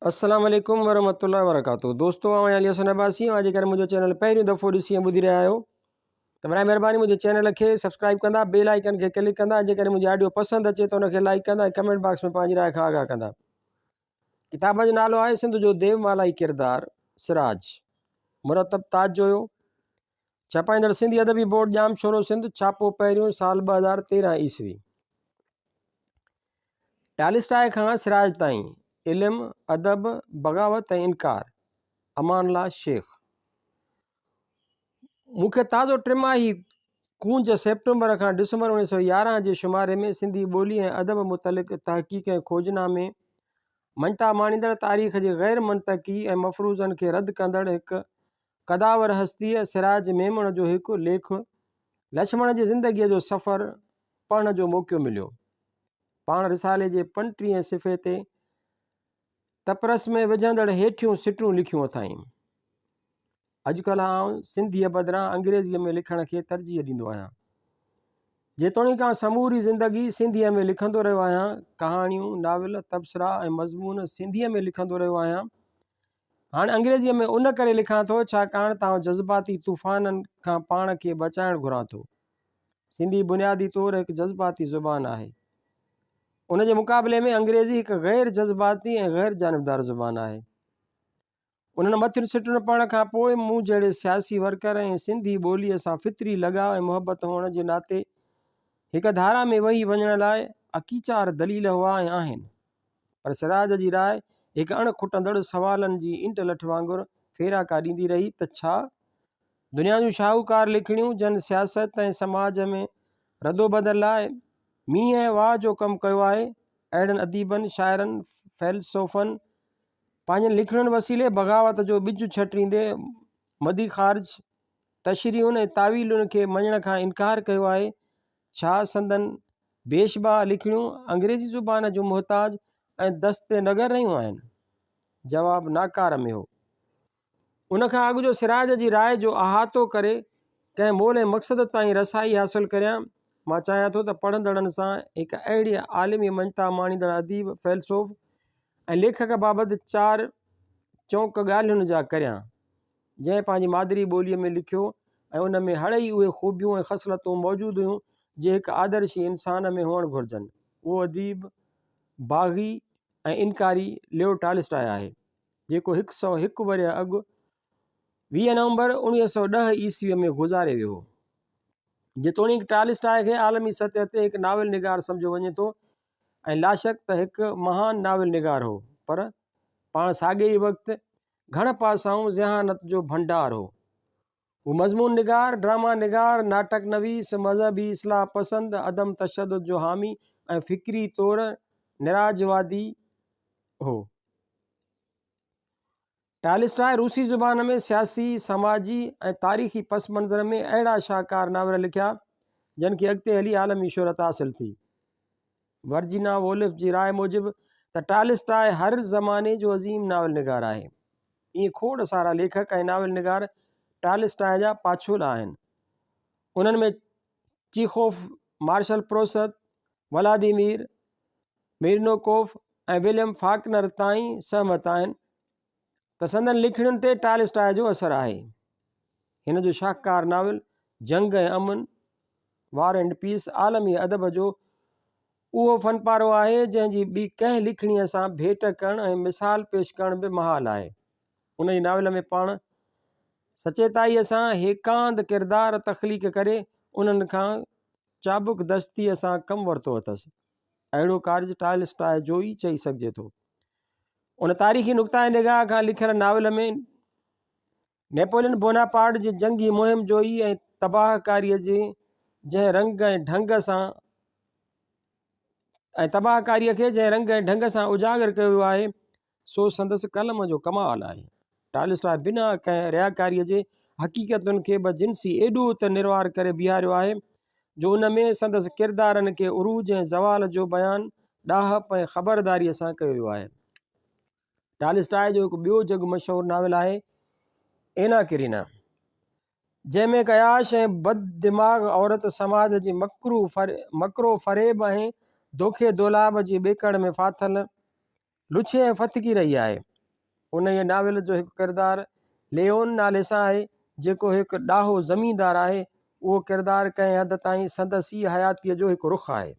السلام عليڪم ورحمة الله وبرڪاته دوستو آئون آهيان علي حسن عباسي اوهان جيڪڏهن منهنجو چينل پهريون دفعو ڏسي ۽ ٻڌي رهيا آهيو ته برائي مهرباني منهنجي چينل کي سبسڪرائب ڪندا بيل آئيڪن کي ڪلڪ ڪندا ۽ جيڪڏهن منهنجي آڊيو پسند اچي ته ان کي لائڪ ڪندا ۽ ڪمينٽ باڪس ۾ پنهنجي راء کان آگاهه ڪندا ڪتاب جو نالو آهي سنڌ جو ديو مالائي ڪردار سراج مرتب تاج جويو ڇپائيندڙ سنڌي ادبي بورڊ ڄامشورو سنڌ ڇاپو پهريون سال 2013 عيسوي. ٽالسٽاء کان سراج تائين، علم، ادب، بغاوت ۽ انڪار، امان الله شيخ. مون کي تازو ٽماهي ڪونج سيپٽمبر کان ڊسمبر 1911 جي شماري ۾ سنڌي ٻولي ۽ ادب متعلق تحقيق ۽ کوجنا ۾ مڃتا ماڻيندڙ تاريخ جي غير منطقي ۽ مفروضن کي رد ڪندڙ هڪ قداور هستيء سراج ميمڻ جو هڪ ليک لڇمڻ جي زندگيء جو سفر پڙهڻ جو موقعو مليو. پاڻ رسالي جي پنٽيهين صفحي تي تپرس ۾ وجهندڙ هيٺيون سٽون لکيون اٿائين. اڄڪلهه آئون سنڌيء بدران انگريزيء ۾ لکڻ کي ترجيح ڏيندو آهيان. جيتوڻيڪ آئون سموري زندگي سنڌيء ۾ لکندو رهيو آهيان، ڪهاڻيون، ناول، تبصرا ۽ مضمون سنڌيء ۾ لکندو رهيو آهيان، هاڻ انگريزيء ۾ ان ڪري لکان ٿو ڇاڪاڻ ته آئون جذباتي طوفانن کان پاڻ کي بچائڻ گهران ٿو. سنڌي بنيادي طور هڪ جذباتي زبان آهي. ان جي مقابلي ۾ انگريزي هڪ غير جذباتي ۽ غير جانبدار زبان آهي. انهن مٿين سٽن پڙهڻ کان پوء مون جهڙي سياسي ورڪر ۽ سنڌي ٻوليء سان فطري لڳاء ۽ محبت هئڻ جي ناتي هڪ ڌارا ۾ وهي وڃڻ لاء اڪيچار دليل هئا ۽ آهن. پر سراج جي راء هڪ اڻ کٽندڙ سوالن جي انٽ لٺ وانگر ڦيراڪا ڏيندي رهي ته ڇا دنيا جون شاهوڪار لکڻيون جن سياست ۽ سماج ۾ ردوبدل لاء مينهن ۽ واء جو ڪم ڪيو آهي، اهڙن اديبن، شاعرن، فيلسوفن پنهنجين لکڻين وسيلي بغاوت جو ٻج ڇٽيندي مدي خارج تشريحن ۽ تاويلن کي مڃڻ کان انڪار ڪيو آهي، ڇا سندن بيش بها لکڻيون انگريزي زبان جون محتاج ۽ دست نگر رهيون آهن؟ جواب ناڪار ۾ هو. ان کان اڳ جو سراج جي راء جو احاطو ڪري ڪنهن مول ۽ مقصد تائين رسائي حاصل ڪريان، مان چاهيان ٿو ته پڙهندڙن سان هڪ اهڙي عالمي مڃتا ماڻيندڙ اديب، فيلسوف ۽ ليکڪ بابت چار چونڪ ڳالهين جا ڪريان. جنهن پنهنجي مادري ٻوليء ۾ لکيو ۽ ان ۾ هڙئي اهي خوبيون ۽ خصلتون موجود هيون، جي هڪ آدرشي انسان ۾ هئڻ گهرجن. اهو اديب، باغي ۽ انڪاري ليو ٽالسٽاء آهي، جيڪو هڪ سئو هڪ ورهيه اڳ 20 نومبر 1910 عيسويء ۾ گذاري ويو هو. جيتوڻيڪ ٽالسٽاء کي عالمي سطح تي هڪ ناول نگار سمجهيو وڃي ٿو ۽ لاشڪ ته هڪ مهان ناول نگار هو، پر پاڻ ساڳئي ئي وقت گهڻ پاسائون ذهانت جو ڀنڊار هو. هو مضمون نگار، ڊراما نگار، ناٽڪ نويس، مذهبي اصلاح پسند، عدم تشدد جو حامي ۽ فڪري طور نراجوادي هو. ٽالسٽاء روسي زبان ۾ سياسي، سماجي ۽ تاريخي پس منظر ۾ اهڙا شاهڪار ناول لکيا، جن کي اڳتي هلي عالمي شهرت حاصل ٿي. ورجينا وولف جي راء موجب ته ٽالسٽاء هر زماني جو عظيم ناول نگار آهي. ائين کوڙ سارا ليکڪ ۽ ناول نگار ٽالسٽاء جا پاڇولا آهن. انهن ۾ Chekhov, Marcel Proust, Vladimir Nabokov ۽ William Faulkner تائين سهمت آهن ته سندن لکڻين تي ٽالسٽاء جو اثر آهي. هن جو شاهڪار ناول جنگ ۽ امن، War and Peace، عالمي ادب جو اهو فنپارو آهي، جنهن جي ٻي ڪنهن لکڻيء سان ڀيٽ ڪرڻ ۽ مثال پيش ڪرڻ به محال آهي. ان جي ناول ۾ پاڻ سچيتائيء سان هيڪاند ڪردار تخليق ڪري انهن کان چابڪ دستيء سان ڪم ورتو اٿس. اهڙو ڪارج ٽالسٽاء جو ئي چئي سگهجي ٿو. ان تاريخي نقطه نگاهه کان لکيل ناول ۾ نيپولين بوناپارٽ جي جنگي مهم جوئي ۽ تباهه ڪاريء جي جنهن رنگ ۽ ڍنگ سان ۽ تباهه ڪاريء کي جنهن رنگ ۽ ڍنگ سان اجاگر ڪيو ويو آهي، سو سندس قلم جو ڪمال آهي. ٽالسٽاء بنا ڪنهن رياڪاريء جي حقيقتن کي به جنسي ايڏو ته نروار ڪري بيهاريو آهي، جو ان ۾ سندس ڪردارن کي عروج ۽ زوال جو بيان ڏاهپ ۽ خبرداريء سان ڪيو ويو آهي. ٽالسٽاء جو هڪ ٻيو جڳ مشهور ناول آهي اينا ڪرينا جنهن ۾ هڪ عياش ۽ بد دماغ عورت سماج جي مڪرو فريب ۽ دوکي دولاب جي ٻيڪڙ ۾ ڦاٿل لڇي ۽ ڦٿڪي رهي آهي. انهيء ناول جو هڪ ڪردار ليون نالي سان آهي، جيڪو هڪ ڏاهو زميندار آهي. اهو ڪردار ڪنهن حد تائين سندس ئي حياتيء جو هڪ رخ آهي.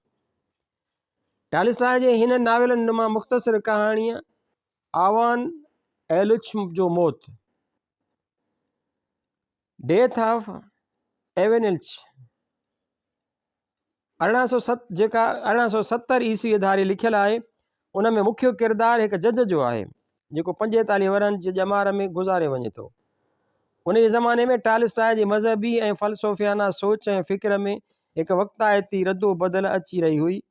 ٽالسٽاء جي هن ناول نما مختصر ڪهاڻيء آوان ايلچ جو موت، Death of Ivan Ilyich، 1807 جيڪا 1870 عيسويء ڌاري لکيل آهي، ان ۾ مکيه ڪردار هڪ جج جو آهي، جيڪو 45 ورهن جي ڄمار ۾ گذاري وڃي ٿو. انهيء زماني ۾ ٽالسٽاء جي مذهبي ۽ فلسفيانه سوچ ۽ فڪر ۾ هڪ وقتائتي ردو بدل اچي رهي هئي،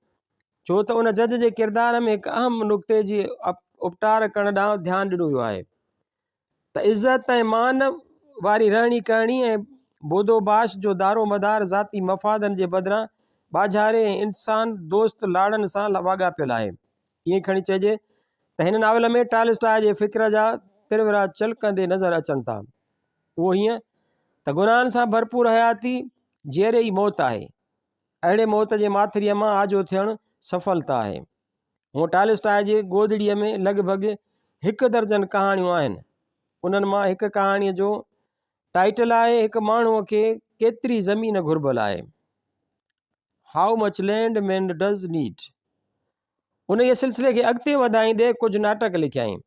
ڇو ته ان جج جي ڪردار ۾ هڪ اهم نقطي جي اپٽار ڪرڻ ڏانهن ڌيان ڏنو ويو آهي. ته عزت ۽ مان واري رهڻي ڪهڻي ۽ بودوباش جو دارومدار ذاتي مفادن جي بدران ٻاجهاري ۽ انسان دوست لاڙن سان واڳاپيل آهي. ائين کڻي چئجي ته هن ناول ۾ ٽالسٽاء جي فڪر جا ترورا چلڪندي نظر اچن ٿا. اهو هيئن ته گناهن سان ڀرپور حياتي جيئري ئي موت آهي. اهڙي موت جي ماٿريء مان آجو ٿيڻ سڦلتا آهي. هونء ٽالسٽاء جي گودڙيء ۾ لڳ ڀڳ هڪ درجن ڪهاڻيون آهن. انهن مان هڪ ڪهاڻيء جو ٽائيٽل آهي هڪ ماڻهوء کي ڪيتري زمين گهربل آهي؟ How much land man does need؟ انهيء سلسلي کي اڳتي وڌائيندي ڪجهه ناٽڪ لکيائين،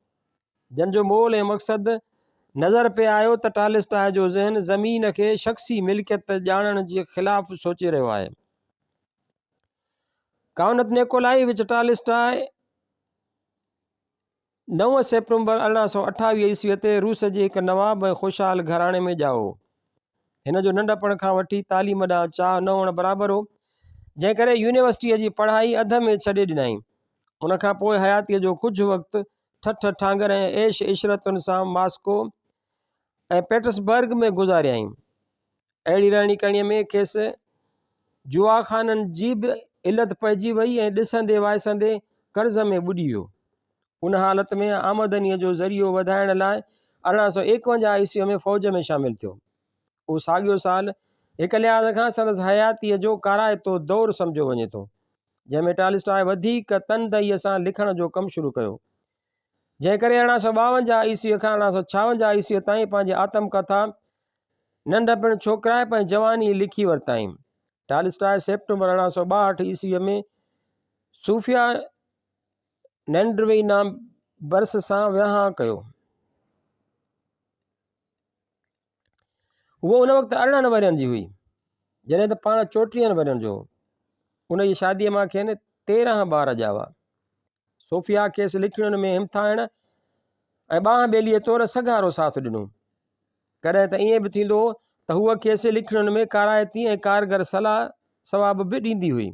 جن جو مول ۽ مقصد نظر پئي آيو ته ٽالسٽاء جو ذهن زمين کي شخصي ملڪيت ڄاڻڻ جي خلاف سوچي رهيو آهي. ڪائونٽ نيڪولائي وچ ٽالسٽاء 9 سيپٽمبر 1828 عيسويء تي روس جي هڪ نواب ۽ خوشحال گهراڻي ۾ ڄائو هو. هن جو ننڍپڻ کان وٺي تعليم ڏانهن چاهه نه هئڻ برابر هو، جنهن ڪري يونيورسٽيء جي پڙهائي اڌ ۾ ڇڏي ڏنائين. ان کان پوء حياتيء جو ڪجهه وقت ٺٺ ٺانگر ۽ عيش عشرتن سان ماسڪو ۽ پيٽرسبرگ ۾ گذاريائين. اهڙي رهڻي ڪهڻيء ۾ کيس جوا خانن جي به علت پئجي وئي ۽ ڏسندي وائسندي قرض ۾ ٻڏي ويو. ان حالت ۾ آمدنيء جو ذريعو وڌائڻ لاء 1851 عيسويء ۾ فوج ۾ شامل ٿيو. اهو ساڳيو سال هڪ لحاظ کان سندس حياتيء جو ڪارائتو دور سمجهيو وڃي ٿو، جنهن ۾ ٽالسٽاء وڌيڪ تندهيء سان لکڻ جو ڪم شروع ڪيو. جنهن ڪري 1852 عيسويء کان 1856 عيسويء تائين پنهنجي آتم ڪٿا ننڍپڻ، ڇوڪرائپ ۽ جواني لکي ورتائين. ٽالسٽاء سيپٽمبر 1862 عيسويء ۾ صوفيا نينڊروينا برس سان وهانء ڪيو. هوء ان وقت 18 ورهين جي هئي، جڏهن ته پاڻ 34 ورهين جو هو. انهيء شاديء مان کين 13 ٻار ڄاوا. صوفيا کيس لکڻين ۾ همٿائڻ ۽ ٻانهن ٻيليء طور سگهارو ساٿ ڏنو. ڪڏهن ته ائين به ٿيندو هو ته هوء کيس لکڻين ۾ ڪارائتي ۽ ڪارگر صلاح ثواب به ڏيندي هئي.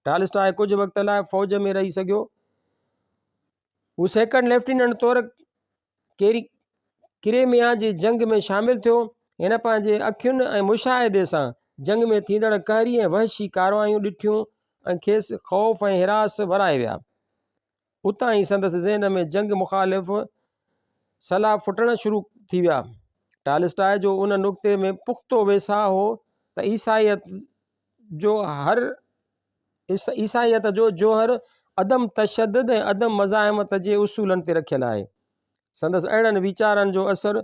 ٽالسٽاء ڪجهه وقت لاء فوج ۾ رهي سگهيو. هو سيڪنڊ ليفٽيننٽ طور ڪريميا جي جنگ ۾ شامل ٿيو. هن پنهنجي اکين ۽ مشاهدي سان جنگ ۾ ٿيندڙ قهري ۽ وحشي ڪارروايون ڏٺيون ۽ کيس خوف ۽ هراس ورائي ويا. اتان ئي سندس ذهن ۾ جنگ مخالف سلا ڦٽڻ شروع ٿي ويا. ٽالسٽاء جو ان نقطي ۾ پختو ويساهه هو ته عيسائيت جو هر عيسائيت جو جوهر عدم تشدد ۽ عدم مزاحمت جي اصولن تي رکيل آهي. سندس اهڙن ويچارن جو اثر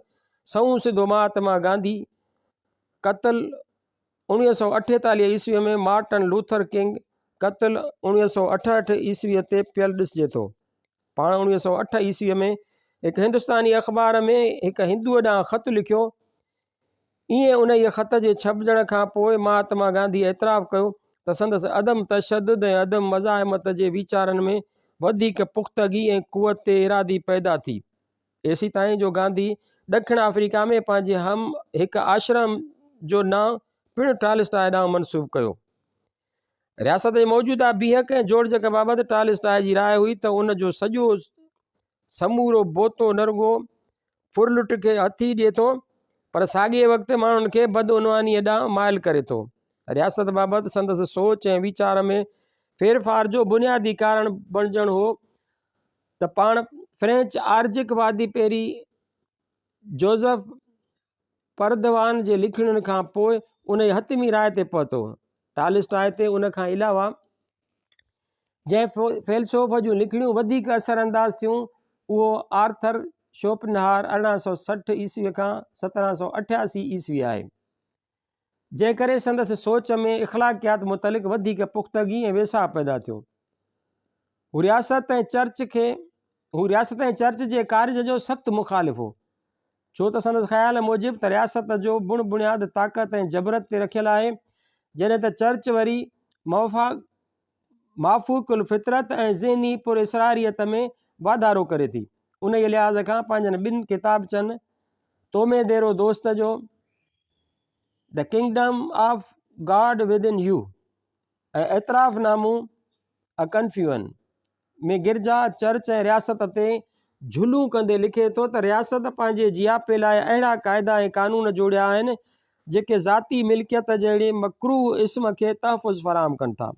سنئون سڌو مهاتما گانڌي قتل 1948 عيسويء ۾ مارٽن لوٿر ڪنگ قتل 1968 عيسويء تي پيل ڏسجي ٿو. پاڻ 1908 عيسويء ۾ هڪ هندستاني اخبار ۾ هڪ هندوء ڏانهن خط لکيو. ائين انهيء خط جي ڇپجڻ کان پوء مهاتما گانڌيء اعتراف ڪيو ته سندس عدم تشدد ۽ عدم مزاحمت جي ويچارن ۾ وڌيڪ پختگي ۽ قوت ارادي پيدا ٿي. ايسيتائين جو گانڌي ڏکڻ آفريڪا ۾ پنهنجي هم هڪ آشرم جو نانء پڻ ٽالسٽاء ڏانهن منسوب ڪيو. رياست جي موجوده بيهڪ ۽ جوڙجڪ بابت ٽالسٽاء جي راء هئي ته ان جو سڄو سمورو بوتو نه رڳو ڦرلٽ کي هٿي ڏئي ٿو پر ساڳئي وقت ماڻهن کي بدعنوانيء ڏانهن مائل ڪري ٿو. رياست بابت سندس سوچ ۽ ويچار ۾ ڦيرڦار جو بنيادي ڪارڻ بڻجڻ هو ته پاڻ فرينچ آرجڪ وادي پيري جوزف پردوان جي لکڻين کان پوء انهيء حتمي راء تي پهتو. ٽالسٽاء تي ان کان علاوه جنهن فيلسوف جون لکڻيون وڌيڪ اثر انداز ٿيون اهو آرٿر شوپنهار 1860 عيسوي کان 1788 عيسوي آهي. جنهن ڪري سندس سوچ ۾ اخلاقيات متعلق وڌيڪ پختگي ۽ ويساهه پيدا ٿيو. هو رياست ۽ چرچ کي هو رياست ۽ چرچ جي ڪارج جو سخت مخالف هو، ڇو ته سندس خيال موجب ته رياست جو بڻ بڻياد طاقت ۽ جبرت تي رکيل آهي، جڏهن ته چرچ وري مافوق الفطرت ۽ ذهني پراسراريت ۾ واڌارو ڪري ٿي. انهيء لحاظ کان پنهنجن ٻن ڪتابچن تو ۾ ديرو دوست جو، The Kingdom of God Within You، ۽ اعتراف نامو، A Confession، ۾ گرجا، چرچ ۽ رياست تي جهلون ڪندي لکي ٿو ته رياست پنهنجي جياپي لاء اهڙا قاعدا ۽ قانون جوڙيا آهن جيڪي ذاتي ملڪيت جهڙي مڪروه اسم کي تحفظ فراهم ڪن ٿا.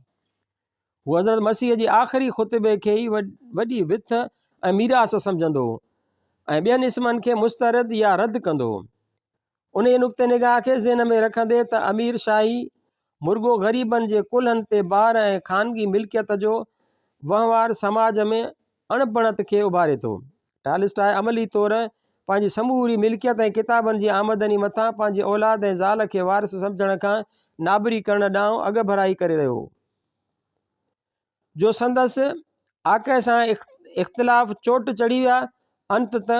هو حضرت مسيح جي آخري خطبي کي ئي وڏي وٿ ۽ ميراث سمجهندو هو ۽ ٻين اسمن کي مسترد يا رد ڪندو هو. انهيء نقطه نگاهه کي ذهن ۾ رکندي ته امير شاهي مرڳو غريبن جي ڪلهن تي بار ۽ خانگي ملڪيت جو وهنوار سماج ۾ اڻبڻت کي اڀاري ٿو. ٽالسٽاء عملي طور پنهنجي سموري ملڪيت ۽ ڪتابن جي آمدني مٿان پنهنجي اولاد ۽ زال کي وارث سمجهڻ کان نابري ڪرڻ ڏانهن اڳڀرائي ڪري رهيو هو، جو سندس آقا سان اختلاف چوٽ چڙهي ويا. انت ته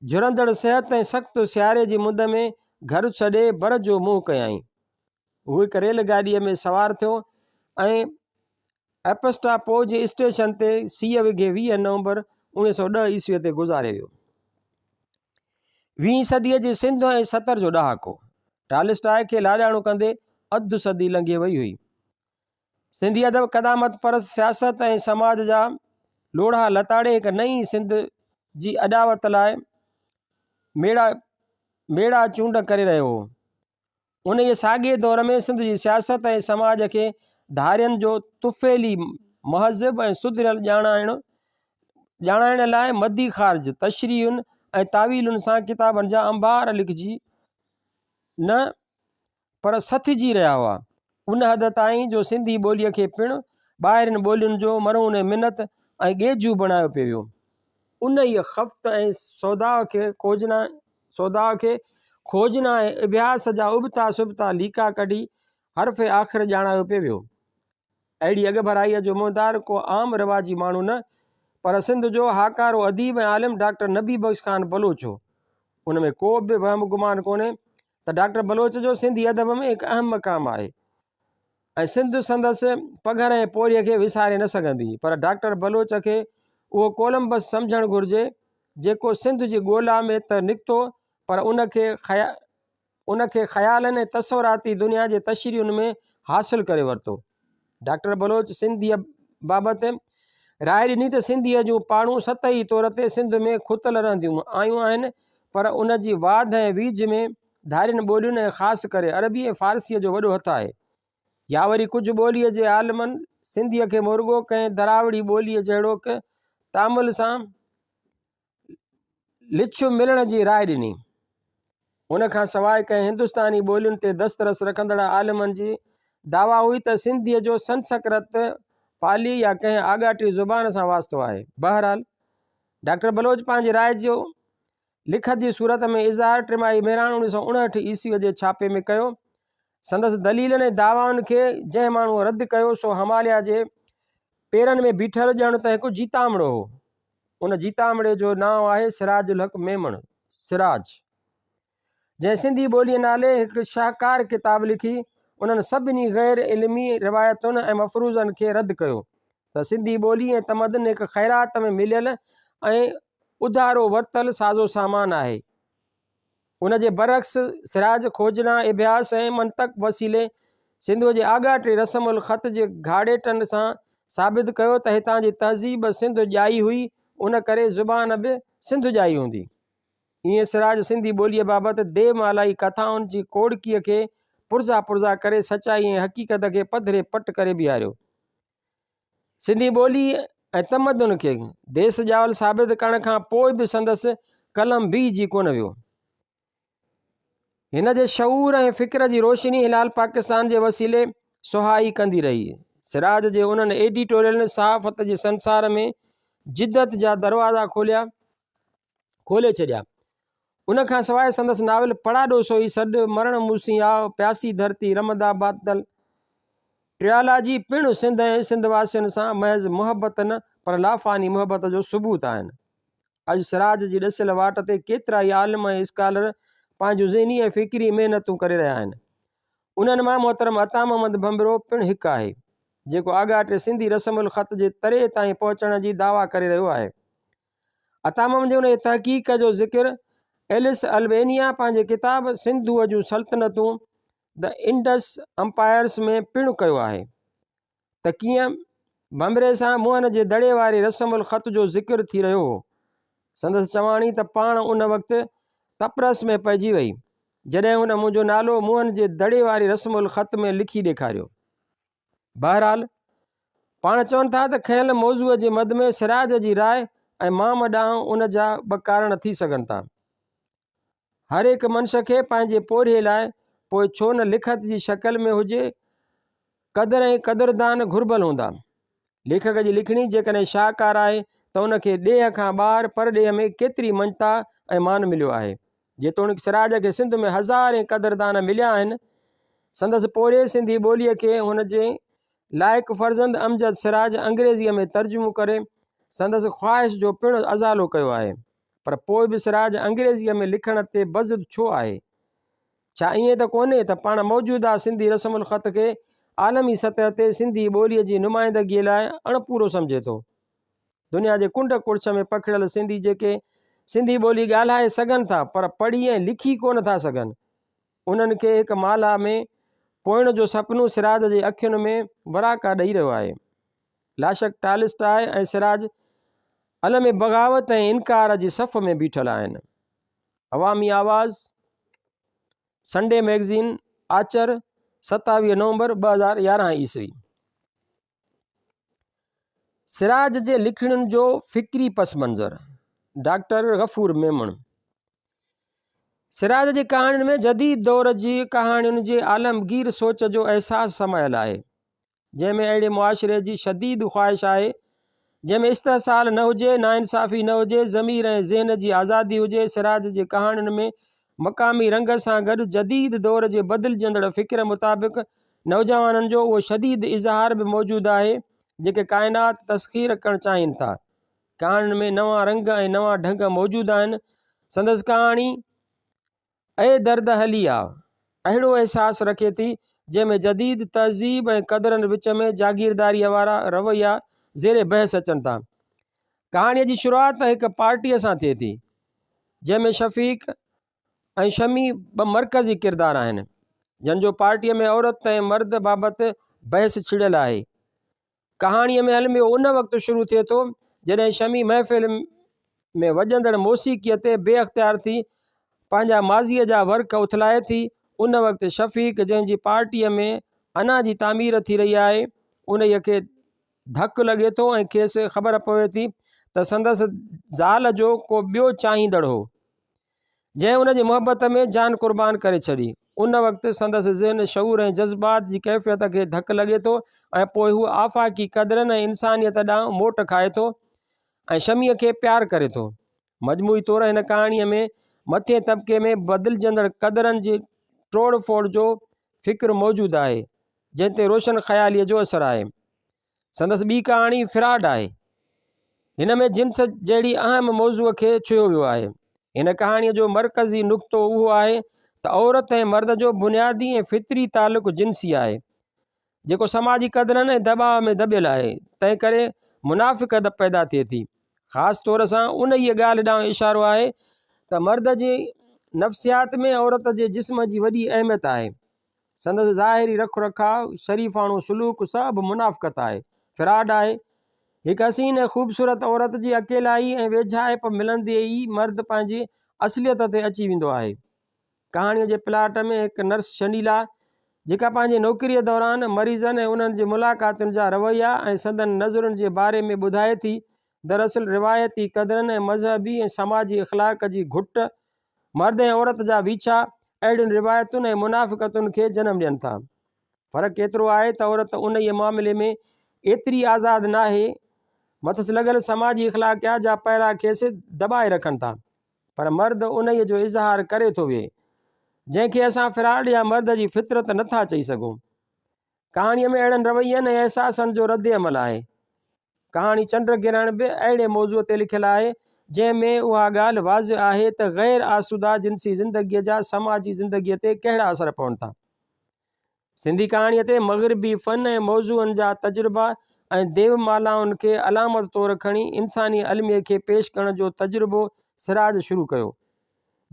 جهرندڙ صحت ۽ سخت سياري جي مند ۾ گهر ڇڏي بر جو منهن ڪيائين. هو هڪ ريل گاڏيء ۾ سوار ٿيو ۽ ايپسٽاپو جي اسٽيشن تي سيء وگهي 20 نومبر 1910 عيسويء تي گذاري ويو. ويهين صديء جي سنڌ ۽ ستر جو ڏهاڪو. ٽالسٽاء کي لاڏاڻو ڪندي اڌ صدي لنگهي وئي هئي. سنڌي ادب قدامت پرست سياست ۽ سماج جا لوڙها لتاڙي هڪ نئين سنڌ جي اڏاوت لاء ميڙا ميڙا چونڊ ڪري رهيو هو. انهيء ساڳئي دور ۾ سنڌ جي سياست ۽ سماج کي ڌارين جو طفيلي مهذب ۽ سڌريل ڄاڻائڻ ڄاڻائڻ لاء مدي خارج تشريحن ۽ تاويلن سان ڪتابن جا انبار لکجي نه پر سٿجي رهيا هئا، ان حد تائين جو سنڌي ٻوليء کي پڻ ٻاهرين ٻولين جو مرهون منت ۽ ڳيجهو بڻايو پيو ويو. انهيء خفت ۽ سوداء کي کوجنا سوداء کي کوجنا ۽ اڀياس جا ابتا سبتا ليڪا ڪڍي حرف آخر ڄاڻايو پيو ويو. اهڙي اڳڀرائيء جو منهندار ڪو عام رواجي ماڻهو نه، پر سنڌ جو هاڪارو اديب ۽ عالم ڊاڪٽر نبي بخش خان بلوچ هو. ان ۾ ڪو به وهم گمان ڪونهي ته ڊاڪٽر بلوچ جو سنڌي ادب ۾ هڪ اهم مقام آهي ۽ سنڌ سندس پگهر ۽ پورهيي کي وساري نه سگهندي، پر ڊاڪٽر بلوچ کي اهو ڪولمبس سمجهڻ گهرجي، جيڪو سنڌ جي ڳولا ۾ ته نڪتو، پر ان کي ان کي خيالن ۽ تصوراتي دنيا جي تشريحن ۾ حاصل ڪري ورتو. ڊاڪٽر بلوچ سنڌيء بابت راء ڏني ته سنڌيء جون پاڙون سطحي طور تي سنڌ ۾ کتل رهنديون آيون آهن پر ان جي واڌ ۽ ويجهه ۾ ڌارين ٻولين ۽ خاص ڪري عربي ۽ فارسيء جو وڏو هٿ آهي. يا وري ڪجهه ٻوليء جي عالمن سنڌيء کي مورڳو ڪنهن دراوڙي ٻوليء جهڙوڪ تامل سان لڇ ملڻ جي راء ڏني. ان کان سواء ڪنهن هندستاني ٻولين تي دسترس رکندڙ عالمن جي دعويٰ هئي ته سنڌيء جو سنسڪرت، پالي يا ڪنهن آڳاٽي زبان سان واسطو آهي. بهرحال، ڊاڪٽر بلوچ پنهنجي راء جو لکت جي صورت ۾ اظهار ٽماهي مهراڻ 1959 عيسويء جي ڇاپي ۾ ڪيو. سندس دليلن ۽ دعوائن کي جنهن ماڻهوء رد ڪيو، سو هماليا جي پيرن ۾ بيٺل ڄڻ ته هڪ جيتامڙو هو. ان جيتامڙي جو نانء آهي سراج الحق ميمڻ، سراج، جنهن سنڌي ٻوليء نالي هڪ شاهڪار ڪتاب لکي انهن سڀني غير علمي روايتن ۽ مفروضن کي رد ڪيو ته سنڌي ٻولي ۽ تمدن هڪ خيرات ۾ مليل ۽ اڌارو ورتل سازو سامان آهي. ان جي برعڪس سراج کوجنا، اڀياس ۽ منطق وسيلي سنڌوء جي آڳاٽي رسم الخط جي گهاڙيٽن سان ثابت ڪيو ته هتان جي تهذيب سنڌ ڄائي هئي، ان ڪري زبان به سنڌ ڄائي هوندي. ائين سراج سنڌي ٻوليء بابت ديومالائي ڪٿائن جي ڪوڙڪيء کي پرزا پرزا ڪري سچائي ۽ حقيقت کي پڌري پٽ ڪري بيهاريو. سنڌي ٻولي ۽ تمدن کي ديس ڄاول ثابت ڪرڻ کان پوء به سندس قلم بيهجي ڪونه ويو. هن جي شعور ۽ فڪر جي روشني هلال پاڪستان جي وسيلي سهائي ڪندي رهي. سراج جي انهن ايڊيٽوريلن صحافت جي سنسار ۾ جدت جا دروازا کوليا. کولي ڇڏيا. ان کان سواء سندس ناول پڙاڏو سوئي سڏ، مرڻ مون سين آء، پياسي ڌرتي، رمدا بادل ٽريالاجي پڻ سنڌ ۽ سنڌ واسين سان محض محبت نه پر لافاني محبت جو ثبوت آهن. اڄ سراج جي ڏسيل واٽ تي ڪيترائي عالم ۽ اسڪالر پنهنجون ذهني ۽ فڪري محنتون ڪري رهيا آهن. انهن مان محترم عطا محمد ڀنڀرو پڻ هڪ آهي، جيڪو آڳاٽي سنڌي رسم الخط جي تري تائين پهچڻ جي دعويٰ ڪري رهيو آهي. عطا محمد جي انهيء تحقيق جو ذڪر ايلس البينيا پنهنجي ڪتاب سنڌوء جون سلطنتون، The Indus Empires، ۾ پڻ ڪيو آهي ته ڪيئن ڀنڀري سان موهن جي دڙي واري رسم الخط جو ذڪر ٿي رهيو هو. سندس چواڻي ته پاڻ ان وقت تپرس ۾ پئجي وئي، جڏهن هن منهنجو نالو موهن جي دڙي واري رسم الخط ۾ لکي ڏيکاريو. بهرحال، پاڻ چون ٿا ته کنيل موضوع جي مد ۾ سراج جي راء ۽ مام ڏانهن ان جا ٻه ڪارڻ ٿي سگهن ٿا. هر هڪ منش کي پنهنجي پورهيي لاء، پوء ڇو نه لکت جي شڪل ۾ هجي، قدر ۽ قدردان گهربل هوندا. ليکڪ جي لکڻي جيڪڏهن شاهڪار آهي ته ان کي ڏيهه کان ٻاهر پرڏيهه ۾ ڪيتري مڃتا ۽ مان مليو آهي. جيتوڻيڪ سراج کي سنڌ ۾ هزارين قدردان مليا آهن، سندس پورهيي سنڌي ٻوليء کي هن جي لائق فرزند امجد سراج انگريزيء ۾ ترجمو ڪري سندس خواهش جو پڻ ازالو ڪيو آهي، پر پوء به سراج انگريزيء ۾ لکڻ تي بضد ڇو آهي؟ ڇا ائين ته ڪونهي ته پاڻ موجوده سنڌي رسم الخط کي عالمي سطح تي سنڌي ٻوليء جي نمائندگيء لاء اڻپورو سمجهي ٿو؟ دنيا جي ڪنڊ ڪڙڇ ۾ پکڙيل سنڌي جيڪي سنڌي ٻولي ڳالهائي سگهن ٿا پر پڙهي ۽ لکي ڪونه ٿا سگهن، انهن کي هڪ مالها ۾ پوئڻ جو سپنو سراج جي اکين ۾ وراڪا ڏئي رهيو آهي. لاشڪ ٽالسٽاء ۽ سراج علم بغاوت ۽ انڪار جي صف ۾ بيٺل آهن. عوامي آواز، سنڊي مئگزين، آچر، 27 نومبر 2011 عيسوي. سراج جي لکڻين جو فڪري پس منظر، ڊاڪٽر غفور ميمڻ. سراج جي ڪهاڻين ۾ جديد دور جي ڪهاڻين جي عالمگير سوچ جو احساس سمايل آهي، جنهن ۾ اهڙي معاشري جي شديد خواهش آهي، جنهن ۾ استحصال نه هجي، ناانصافي نه هجي، ضمير ۽ ذهن جي آزادي هجي. سراج جي ڪهاڻين ۾ مقامي رنگ سان گڏ جديد دور جي بدلجندڙ فڪر مطابق نوجوانن جو اهو شديد اظهار به موجود آهي، جيڪي ڪائنات تسخير ڪرڻ چاهين ٿا. ڪهاڻين ۾ نوان رنگ ۽ نوان ڍنگ موجود آهن. سندس ڪهاڻي اي درد هلي آ اهڙو احساس رکي ٿي، جنهن ۾ جديد تهذيب ۽ قدرن وچ ۾ جاگيرداريء وارا رويا زير بحث اچن ٿا. ڪهاڻيء جي شروعات هڪ پارٽيء سان ٿئي ٿي. جنهن ۾ شفيق ۽ شمي ٻه مرڪزي ڪردار آهن، جن جو پارٽيء ۾ عورت ۽ مرد بابت بحث ڇڙيل آهي. ڪهاڻيء ۾ الميو ان وقت شروع ٿئي ٿو، جڏهن شمي محفل ۾ وڄندڙ موسيقيء تي بي اختيار ٿي پنهنجا ماضيء جا ورق اٿلائي ٿي. ان وقت شفيق جنهن جي پارٽيء ۾ انا جي تعمير ٿي رهي آهي، انهيء کي ڌڪ لڳي ٿو ۽ کيس خبر پوي ٿي ته سندس زال جو ڪو ٻيو چاهيندڙ هو، جنهن ان جي محبت ۾ جان قربان ڪري ڇڏي. ان وقت سندس ذهن، شعور ۽ جذبات جي ڪيفيت کي ڌڪ لڳي ٿو ۽ پوء هو آفاقي قدرن ۽ انسانيت ڏانهن موٽ کائي ٿو ۽ شميء کي پيار ڪري ٿو. مجموعي طور هن ڪهاڻيء ۾ مٿئين طبقي ۾ بدلجندڙ قدرن جي ٽوڙ ڦوڙ جو فڪر موجود آهي. جنهن تي روشن خياليء جو اثر آهي. سندس ٻي ڪهاڻي فراڊ آهي. هن ۾ جنس جهڙي اهم موضوع کي ڇهيو ويو آهي. هن ڪهاڻيء جو مرڪزي نقطو اهو آهي ته عورت ۽ مرد جو بنيادي ۽ فطري تعلق جنسي آهي، جيڪو سماجي قدرن ۽ دٻاء ۾ دٻيل آهي، تنهنڪري منافقت پيدا ٿئي ٿي. خاص طور سان انهيء ڳالهه ڏانهن اشارو آهي ته مرد جي نفسيات ۾ عورت جي جسم جي وڏي اهميت آهي. سندس ظاهري رک رکاء، شريفاڻو سلوڪ سڀ منافقت آهي، فراڊ آهي. هڪ حسين ۽ خوبصورت عورت جي اڪيلائي ۽ ويجهائپ ملندي ئي مرد پنهنجي اصليت تي اچي ويندو آهي. ڪهاڻيء جي پلاٽ ۾ هڪ نرس شنيلا، جيڪا پنهنجي نوڪريء دوران مريضن ۽ انهن جي ملاقاتين جا رويا ۽ سندن نظرن جي باري ۾ ٻڌائي ٿي، دراصل روايتي قدرن ۽ مذهبي ۽ سماجي اخلاق جي گهٽ مرد ۽ عورت جا ويڇا اهڙين روايتن ۽ منافقتن کي جنم ڏين ٿا. فرق ايترو آهي ته عورت انهيء معاملي ۾ ايتري آزاد ناهي، مٿس لڳل سماجي اخلاقيات جا پهرا کيس دٻائي رکن ٿا. پر مرد انهيء جو اظهار ڪري ٿو ويهي، جنهن کي اسان فراڊ يا مرد جي فطرت نه ٿا چئي سگهون. ڪهاڻيء ۾ اهڙن روين ۽ احساسن جو ردعمل آهي. ڪهاڻي چنڊ گرهڻ به اهڙي موضوع تي لکيل آهي، جنهن ۾ اها ڳالهه واضح آهي ته غير آسوده جنسي زندگيء جا سماجي زندگيء تي ڪهڙا اثر پون ٿا. سنڌي ڪهاڻيء تي مغربي فن ۽ موضوعن جا تجربا ۽ ديومالائن کي علامت طور کڻي انساني الميي کي پيش ڪرڻ جو تجربو سراج شروع ڪيو،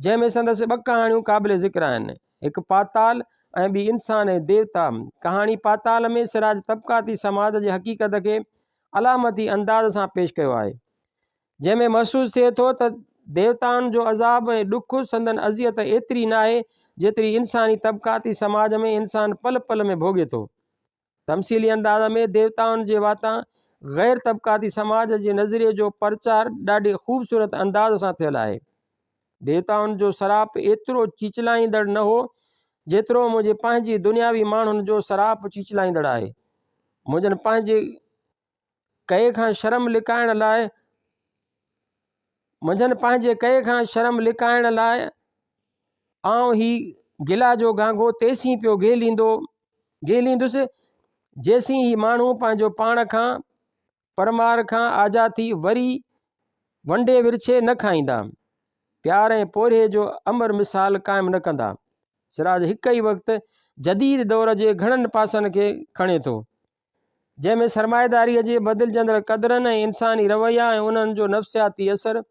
جنهن ۾ سندس ٻه ڪهاڻيون قابل ذڪر آهن، هڪ پاتال ۽ ٻي انسان ۽ ديوتا. ڪهاڻي پاتال ۾ سراج طبقاتي سماج جي حقيقت کي علامتي انداز سان پيش ڪيو آهي. جنهن ۾ محسوس ٿئي ٿو ته ديوتائن جو عذاب ۽ ڏک سندن اذيت ايتري ناهي جيتري انساني طبقاتي سماج ۾ انسان پل پل ۾ ڀوڳي ٿو. تمثيلي انداز ۾ ديوتائن جي واتان غير طبقاتي سماج جي نظريي جو پرچار ڏاڍي خوبصورت انداز سان ٿيل آهي. ديوتائن جو سراپ ايترو چيچلائيندڙ نه هو جيترو منهنجي پنهنجي دنياوي ماڻهن جو سراپ چيچلائيندڙ آهي. منهنجن پنهنجي ڪئي کان شرم لڪائڻ لاء منجهن پنهنجي ڪئي کان شرم لڪائڻ لاء آئون هي گلا جو گانگو تيسين پيو گهيليندو گهيليندس جيسين هي ماڻهو پنهنجو پاڻ کان پرمار کان آجا ٿي وري ونڊي ورڇي نه کائيندا پيار ۽ پورهيي جو امر مثال قائم نه ڪندا سراج هڪ ئي وقت جديد دور جي گهڻن پاسن کي کڻي ٿو جنهن ۾ سرمائيداريء جي بدلجندڙ قدرن ۽ انساني رويا ۽ انهن جو نفسياتي اثر،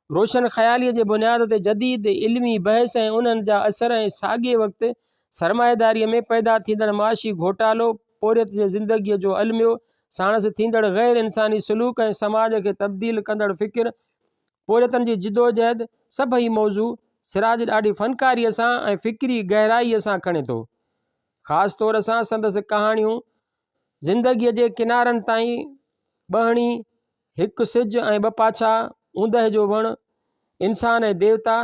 روشن خياليء جي بنياد تي جديد علمي بحث ۽ انهن جا اثر ۽ ساڳئي وقت سرمائيداريء ۾ پيدا ٿيندڙ معاشي گهوٽالو، پورهيت جي زندگيء جو الميو، ساڻس ٿيندڙ غير انساني سلوڪ ۽ سماج کي تبديل ڪندڙ فڪر، پورهيتن جي جدوجهد، سڀئي موضوع سراج ڏاڍي فنڪاريء سان ۽ فڪري گهرائيء سان کڻي ٿو. خاص طور سان سندس ڪهاڻيون زندگيء جي ڪنارن تائين، ٻهڻي، هڪ سج ۽ ٻه پاڇا، اوندهه جو وڻ، انسان ۽ ديوتا،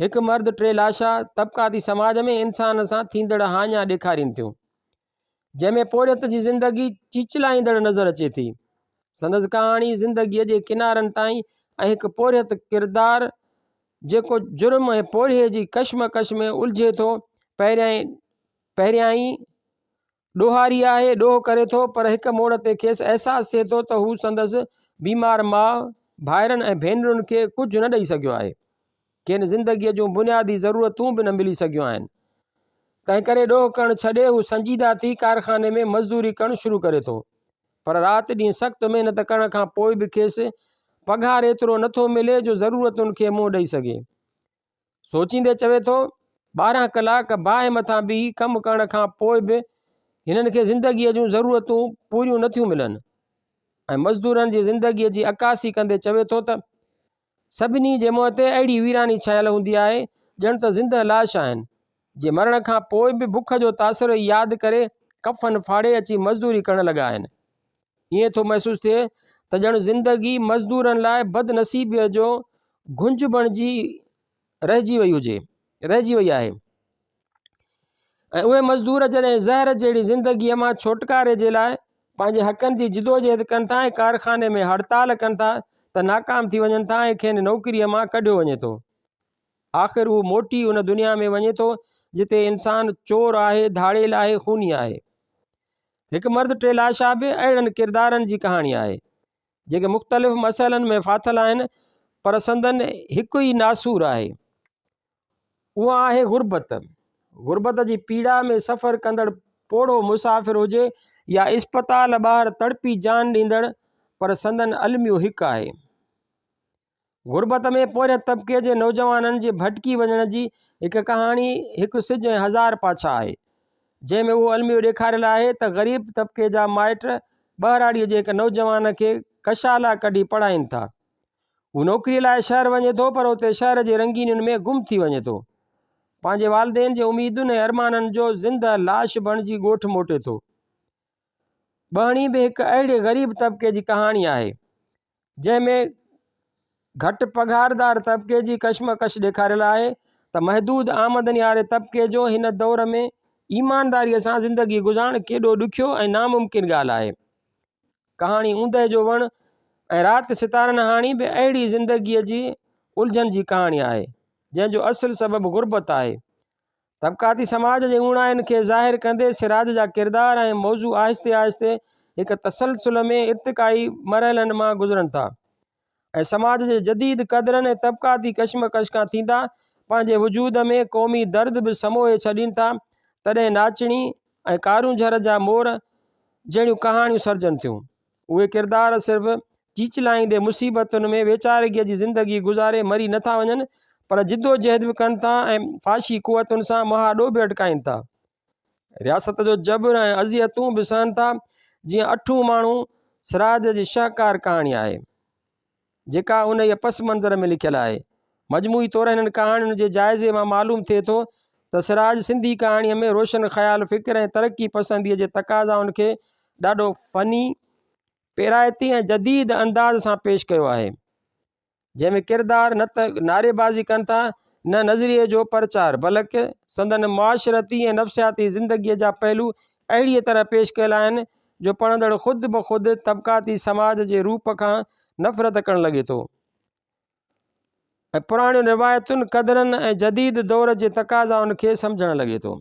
هڪ مرد ٽي لاشا طبقاتي سماج ۾ انسان سان ٿيندڙ هاڃا ڏيکارين ٿيون. جنهن ۾ پورهيت جي زندگي چيچلائيندڙ نظر اچي ٿي. سندس ڪهاڻي زندگيء جي ڪنارن تائين ۽ هڪ پورهيت ڪردار جيڪو جرم ۽ پورهيي جي ڪشمڪش ۾ الجهي ٿو، پهريائين پهريائين ڏوهاري آهي، ڏوهه ڪري ٿو، پر هڪ موڙ تي کيس احساس ٿئي ٿو ته هو سندس بيمار ماء، ڀائرن ۽ ڀينرن کي ڪجهه نه ڏئي سگهيو آهي. کين زندگيء جون بنيادي ضرورتون به نه ملي سگهيون آهن. تنهنڪري ڏوهه ڪرڻ ڇڏي هو سنجيده ٿي ڪارخاني ۾ مزدوري ڪرڻ شروع ڪري ٿو. پر رات ڏينهن سخت محنت ڪرڻ کان پوء به کيس پگهار ايترو نٿو ملي جو ضرورتن کي منهن ڏئي سگهي. سوچيندي چوي ٿو، 12 ڪلاڪ باهه مٿان بيهي ڪم ڪرڻ کان پوء به هنن کي زندگيء جون ضرورتون پوريون نٿيون ملن ۽ مزدورن جي زندگيء جي عڪاسي ڪندي چوي ٿو ته سڀني جي منهن تي اهڙي ويراني ڇانيل هوندي آهي ڄڻ ته زندهه لاش آهن، جي مرڻ کان پوء به بک جو تاثر ياد ڪري ڪفن ڦاڙي اچي مزدوري ڪرڻ لڳا آهن. ائين ٿو محسوس ٿئي ته ڄڻ زندگي مزدورن لاء بدنصيبيء جو گهنج بڻجي رهجي وئي هجي، رهجي وئي آهي. ۽ اهي مزدور جڏهن زهر جهڙي زندگيء مان ڇوٽڪاري جي لاء پنهنجي حقن جي جدوجهد ڪن ٿا ۽ ڪارخاني ۾ هڙتال ڪن ٿا ته ناڪام ٿي وڃن ٿا ۽ کين نوڪريء مان ڪڍيو وڃي ٿو. آخر هو موٽي ان دنيا ۾ وڃي ٿو جتي انسان چور آهي، ڌاڙيل آهي، خوني آهي. هڪ مرد ٽي لاشا به اهڙن ڪردارن جي ڪهاڻي آهي، جيڪي مختلف مسئلن ۾ ڦاٿل آهن پر سندن هڪ ئي ناسور آهي. اها آهي غربت. غربت جي پيڙا ۾ سفر ڪندڙ پوڙهو مسافر هجي يا اسپتال ٻاهر تڙپي جان ڏيندڙ پر سندن الميو هڪ آهي. غربت ۾ پورهيت طبقي جي نوجوانن جي ڀٽڪي وڃڻ جي هڪ ڪهاڻي هڪ سج ۽ هزار پاڇا آهي. جنهن ۾ اهو الميو ڏيکاريل آهي ته غريب طبقي جا مائٽ ٻهراڙيء جي هڪ نوجوان کي ڪشالا ڪڍي پڙهائين ٿا. هو نوڪريء لاء شهر وڃي ٿو پر اتي شهر جي رنگينين ۾ گم ٿي وڃي ٿو. پنهنجي والدين جي اميدن ۽ ارمانن جو زندهه لاش بڻجي ڳوٺ موٽي ٿو. ٻهڻي به هڪ اهڙي غريب طبقي جي ڪهاڻي آهي، جنهن ۾ گهٽ پگهاردار طبقي جي ڪشمڪش ڏيکاريل آهي ته محدود آمدني واري طبقي جو هن دور ۾ ايمانداريء سان زندگي گذارڻ ڪيڏو ڏکيو ۽ ناممڪن ڳالهه آهي. ڪهاڻي اوندهه جو وڻ ۽ رات ستارن هاڻي به اهڙي زندگيء جي الجهن جي ڪهاڻي آهي، جنهن جو اصل سبب غربت آهي. طبقاتي سماج جي اوڻاين کي ظاهر ڪندي سراج جا ڪردار ۽ موضوع آهستي آهستي هڪ تسلسل ۾ ارتقائي مرحلن مان گذرن ٿا ۽ سماج جي جديد قدرن ۽ طبقاتي ڪشمڪش کان ٿيندا پنهنجي وجود ۾ قومي درد به سموهي ڇڏين ٿا تڏهن ناچڻي ۽ ڪارونجهر جا مور جهڙيون ڪهاڻيون سرجن ٿيون. اهي ڪردار صرف چيچلائيندي مصيبتن ۾ ويچارگيء جي زندگي گذاري مري نه ٿا وڃن پر جدوجهد به ڪن ٿا ۽ فاشي قوتن سان مهاڏو به اٽڪائين ٿا. رياست جو جبر ۽ اذيتون به سهن ٿا. جيئن اٺون ماڻهو سراج جي شهڪار ڪهاڻي آهي. جيڪا انهيء پس منظر ۾ لکيل آهي. مجموعي طور هنن ڪهاڻين جي جائزي مان معلوم ٿئي ٿو ته سراج سنڌي ڪهاڻيء ۾ روشن خيال فڪر ۽ ترقي پسنديء جي تقاضائن کي ڏاڍو فني، پيرائتي ۽ جديد انداز سان پيش ڪيو آهي. جنهن ۾ ڪردار نه ته نعريبازي ڪن ٿا نه نظريي جو پرچار بلڪ سندن معاشرتي ۽ نفسياتي زندگيء جا پهلو اهڙيء طرح پيش ڪيل آهن جو پڙهندڙ خود بخود طبقاتي سماج جي روپ کان نفرت ڪرڻ لڳي ٿو ۽ پراڻين روايتن، قدرن ۽ جديد دور جي تقاضائن کي سمجهڻ لڳي ٿو.